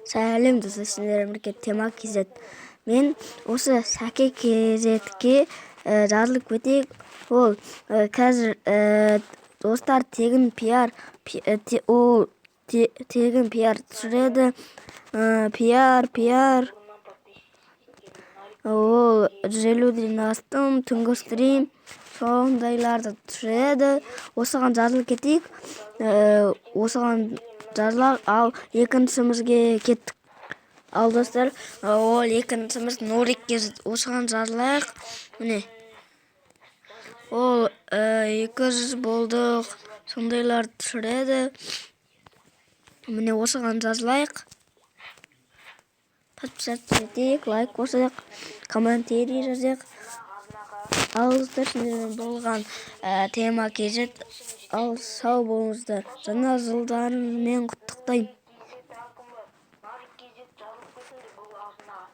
Сәлем, достар! Сіздермен бірге Тема KZ. Мен осы Сәке KZ-ке жазылып кетейік. Ол қазір, достар, тегін пиар, ол тегін пиар түсіреді. Пиар. Ол 150-ден астам түнгі стрим, сондайларды түсіреді. Осыған жазылып кетейік. Осыған жазылайық. Ал екіншімізге кеттік. Ал, достар, ол екіншіміз Нурик KZ. Осыған жазылайық. Міне, ол 200 болдық, сондайларды түсіреді. Міне, осыған жазылайық, подписаться етейік, лайк қосайық, комментарий жазайық. Ал, достар, сіздермен болған Тема KZ. Ал сау болыңыздар, жаңа жылдарыңызбен құттықтаймын. Нарик KZ, жазылып кетіңдер бұл арнаға.